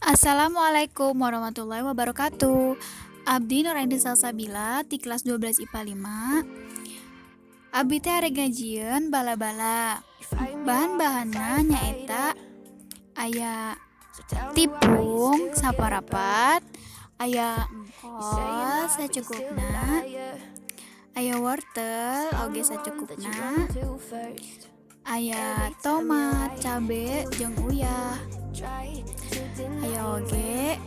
Assalamualaikum warahmatullahi wabarakatuh. Abdi Nuraini Salsabila ti kelas 12 IPA 5. Abdi teh arek ngajieun bala-bala. Bahan-bahanna nyaeta aya tipung saparapat, aya engkol sacukupna, aya wortel oge sacukupna, aya tomat, cabe jeung uyah, aya oge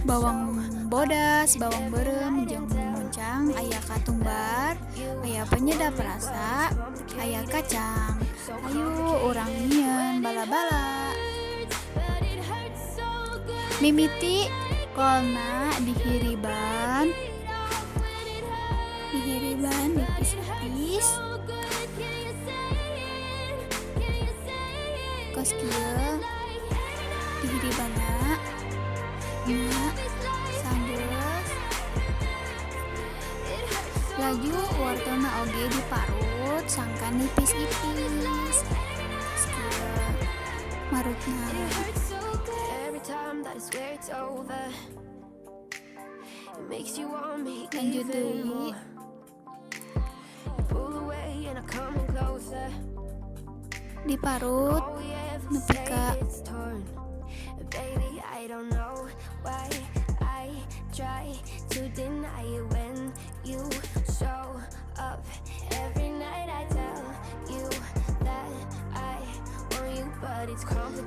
bawang bodas, bawang beureum jeung muncang, aya katumbar, aya penyedap rasa, aya kacang. Ayu urang nyieun bala-bala. Mimiti kolna dihiriban, dihiriban nipis-nipis. Kos kieu dihiribanna nya sanggeus. Laju wortelna oge diparut sangkan nipis-ipis. Kos kieu marutna. Lanjut deui. Diparut nepi ka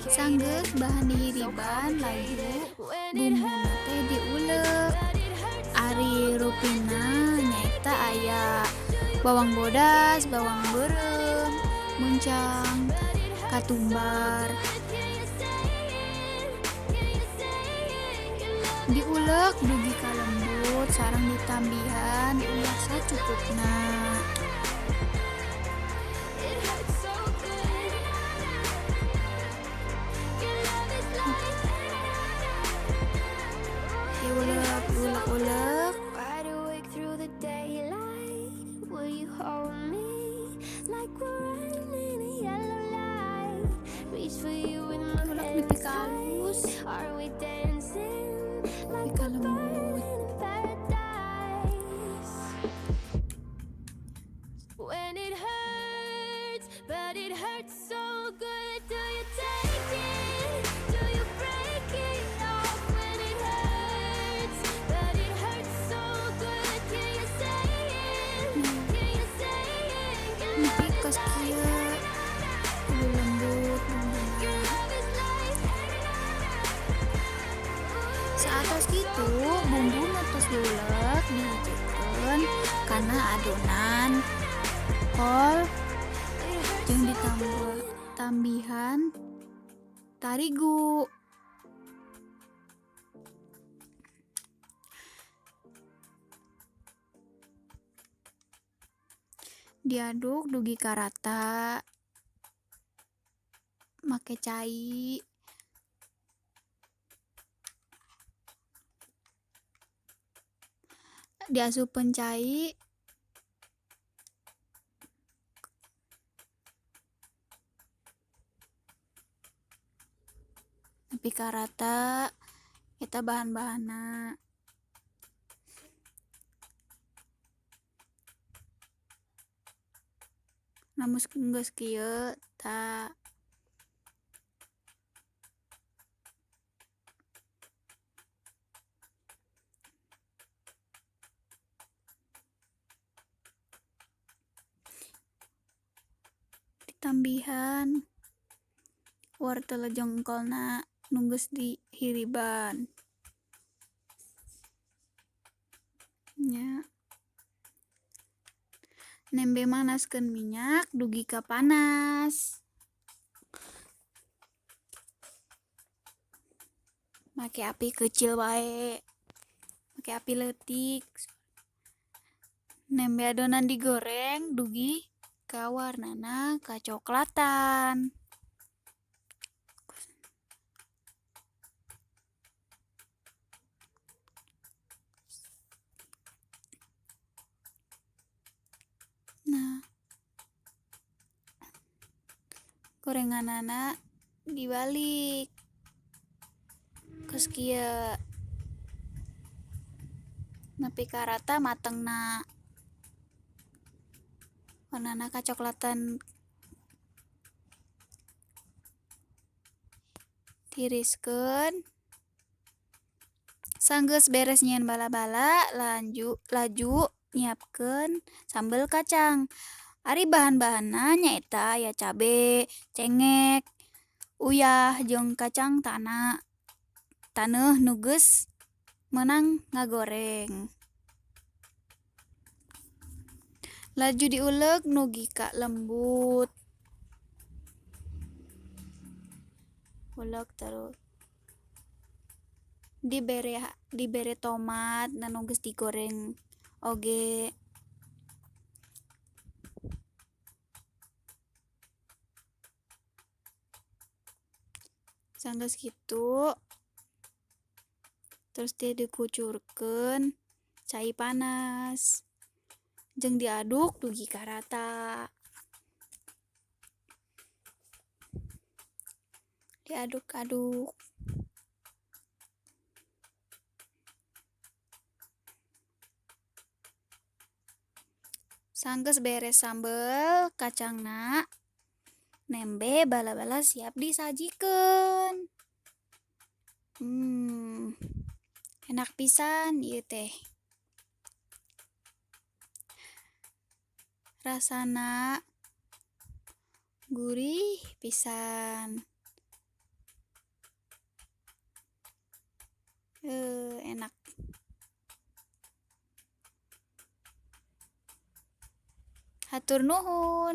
sanggeus bahan dihiriban, laju bumbuna teh diulek. Ari rupina nyaeta aya bawang bodas, bawang beureum, muncang, katumbar. Diulek dugi ka lembut sareng ditambihan uyah sacukupna. Diulek, ulek-ulek. Ulek nepi ka alus, nepi ka lembut. Nepi kos kieu kudu lembut bumbuna. Saatos kitu bumbu nu tos diulek dihijikeun kana adonan kol jeung ditambah tambihan tarigu. Diaduk dugi ka rata make cai. Diasupkeun cai nepi ka rata eta bahan-bahanna. Lamun geus kieu tah ditambihan wortel jeung engkolna nu geus dihiriban nya. Nembe manaskeun minyak dugi ka panas. Make api kecil wae, make api leutik. Nembe adonan digoreng dugi ka warnana kacoklatan. Nah, gorenganana dibalik. Kos kieu nepi ka rata matengna, warnana kacoklatan. Tiriskeun sanggeus beres nyieun bala-bala laju nyiapkeun sambel kacang. Ari bahan-bahanna nyaeta aya cabe, cengek, uyah jeung kacang tanah taneuh nu geus meunang ngagoreng. Laju diuleg dugi ka lembut. Ulek terus dibere tomat nu geus digoreng oge. Sanggeus kitu terus teh dikucurkeun cai panas jeung diaduk dugi ka rata. Diaduk-aduk. Sanggeus beres sambel kacangna nembe bala-bala siap disajikeun. Enak pisan ieu teh. Rasana gurih pisan. Enak. Hatur nuhun.